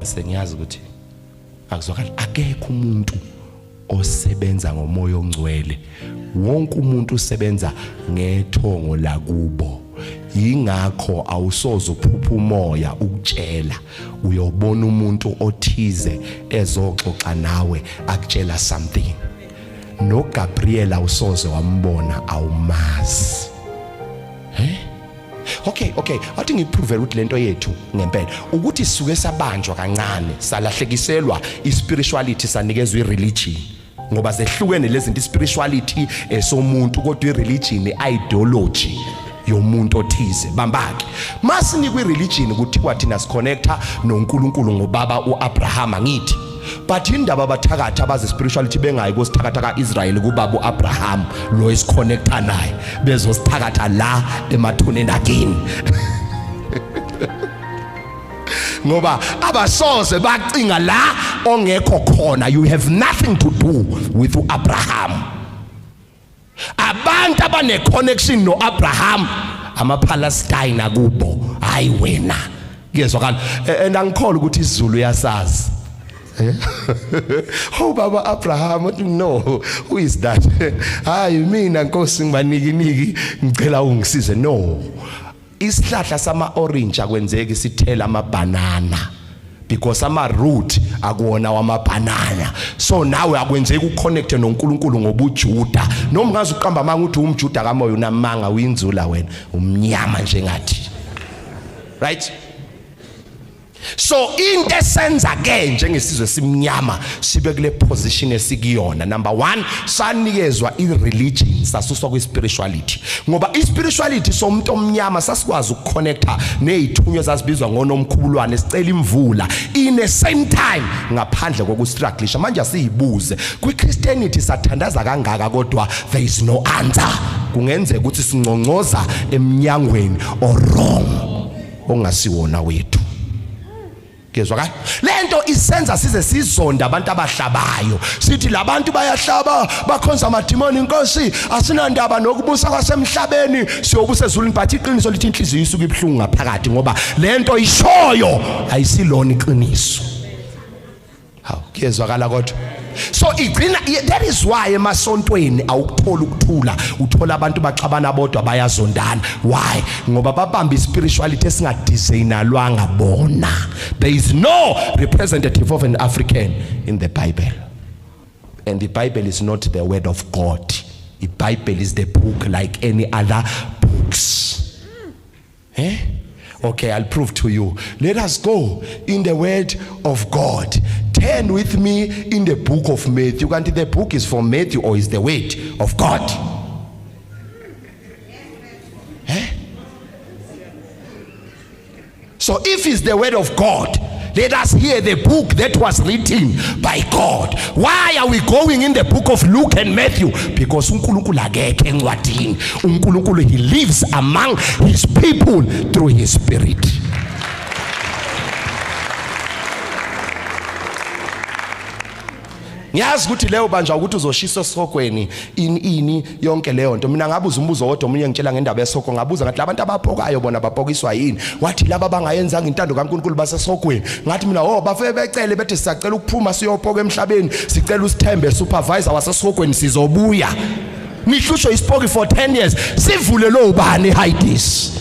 Sengiyazi ukuthi akuzwakali, akekho umuntu osebenza ngomoya ongcwele, wonke umuntu usebenza ngethongo lakubo. Yingakho awusoze uphupha umoya ukutshela, uyobona umuntu othize ezoxoxa nawe akutshela something. NoGabriel awusoze wambona, awumazi. He? Okay, athi ngiprove ukuthi lento yethu ngempela ukuthi sisuke sabanjwa kancane, salahlekiselwa ispirituality, sanikezwa ireligion, ngoba zehlukene lezi zinto. Ispirituality esomuntu, kodwa ireligion ideology yomuntu othize. Bambake, masinikwa ireligion kuthiwa thina siconnecta noNkulunkulu ngobaba uAbraham, ngithi but indaba abathakathi abazi spirituality bengayi kosithakatha kaIsrael kubaba uAbraham lo esiconnecta naye, bezosithakatha la emathuneni akini, ngoba abasoze bacinga la ongekho khona. You have nothing to do with uAbraham. Abantu abane connection noAbraham amaPalestine akubo, hayi wena. Kuyezwakala? And angikholwa ukuthi isiZulu uyasazi. Oh, baba Abraham, no, who is that? Hayi mina Nkosi, ngibaniki niki, ngicela ungisize. No, isihlahla sama orange akwenzeki sithela amabanana, because ama root akuwona wamabanana. So nawe akwenzeki uconnect noNkulunkulu ngobuJuda, noma ungaze uqamba amanga uthi umJuda kamoya, unamanga, uyinzula wena, umnyama njengathi, right? So into esenza ke njengesizwe simnyama sibe kule position esikuyona, number 1, sanikezwa ireligion, sasuswa kwi spirituality, ngoba ispirituality somuntu omnyama sasikwazi ukuconnecta nezithunywa ezazibizwa ngonomkhubulwane, sicela imvula in the same time ngaphandle kokustrugglisha. Manje asiyibuze, kwi Christianity sathandaza kangaka kodwa there is no answer. Kungenzeka ukuthi sinconcoza eminyangweni or wrong ongasiwona wethu. Kuyezwakala? Lento isenza size sizonda abantu abahlabayo, sithi labantu bayahlaba, bakhonza amadimoni. Inkosi, asinandaba nokubusa kwasemhlabeni, siyobusa ezulwini. But iqiniso lithi inhliziyo isuke ibuhlungu ngaphakathi, ngoba lento ishoyo ayisilona iqiniso. Hawu, kuyezwakala kodwa? So igcina, that is why emasontweni awukuthola ukuthula, uthola abantu baxabana bodwa, bayazondana. Why? Ngoba babamba ispirituality esingadesignalwanga bona. There is no representative of an African in the Bible, and the Bible is not the word of God. The Bible is the book like any other books. Eh? Okay, I'll prove to you. Let us go in the word of God. Turn with me in the book of Matthew. Kanti the book is for Matthew or is the word of God? Eh? So if it's the word of God, let us hear the book that was written by God. Why are we going in the book of Luke and Matthew? Because uNkulunkulu akekho encwadini. uNkulunkulu, he lives among his people through his spirit. Ngiyazi ukuthi leyo banjwa ukuthi uzoshisa esihogweni, ini ini, yonke leyo nto. Mina ngabuza umbuzo wodwa, omunye ngitshela ngendaba yesihogo, ngabuza ngathi labantu abapokayo bona bapokiswa yini? Wathi laba bangayenzanga intando kaNkulunkulu basesihogweni. Ngathi mina, oh, bafike becele bethi sisacela ukuphuma siyopoka emhlabeni, sicela usithembe supervisor wasesihogweni, sizobuya. Nihlushwe isipoki for 10 years, sivule lo bani? Hades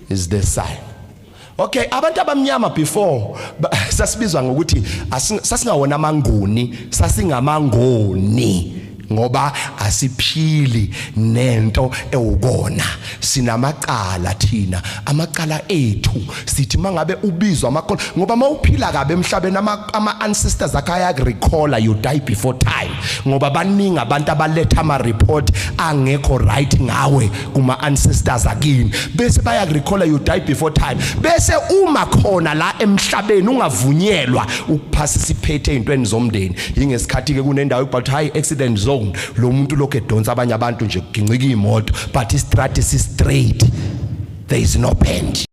is the sign. Okay, abantu abamnyama before sasibizwa ngokuthi sasingawona amanguni, sasingamangoni, ngoba asiphili nento ewukona, sinamacala thina, amacala ethu. Sithi mangabe ubizwa amakhono, ngoba mawuphila kabe emhlabeni ama ancestors akho ayakurecalla, you die before time, ngoba baningi abantu abaletha ama report angekho right ngawe kuma ancestors akini, bese bayakurecalla, you die before time. Bese uma khona la emhlabeni ungavunyelwa ukuphasa isiphethe ezintweni zomndeni, ingesikhathi ke kunendawo ebhalwe high accident zone, lo muntu lokho edonsa abanye abantu nje, kugincika imoto, but istrati si straight, there is no bend.